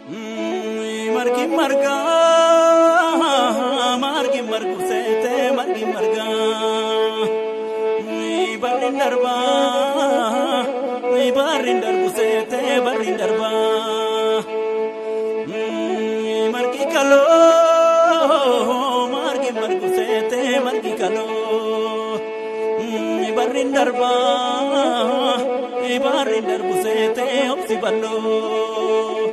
Margi marga, margi margu seete margi marga. Barri darba, barri darbu seete barri darba. Margi kaloo, margi margu seete margi kaloo. Barri darba, barri darbu seete obsi balloo.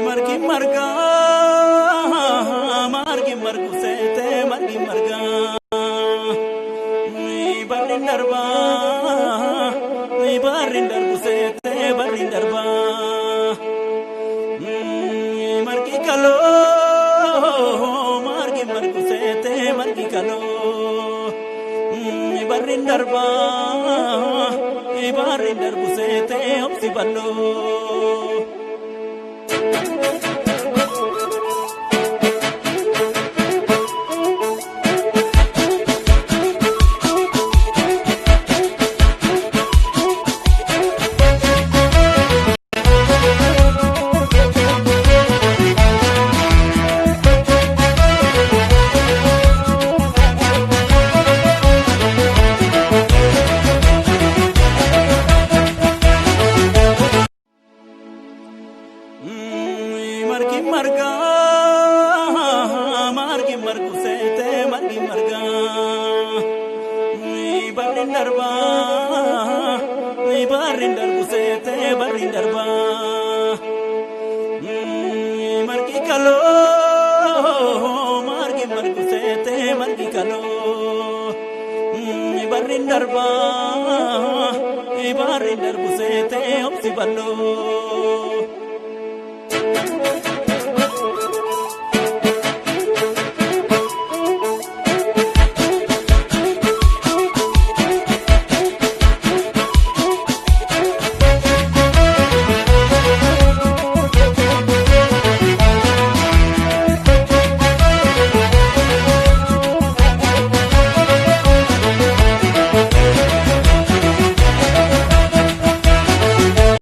Margi marga, margi margu seete margi marga. Barri darba, barri darbu seete barri darba. Margi kaloo, margi margu seete margi kaloo. Barri darba, barri darbu seete obsi balloo. Margi marga, margi margu seete margi marga. Barri darba, barri darbu seete barri darba. Margi kaloo, margi margu seete margi kaloo. Barri darba, barri darbu seete obsi balloo.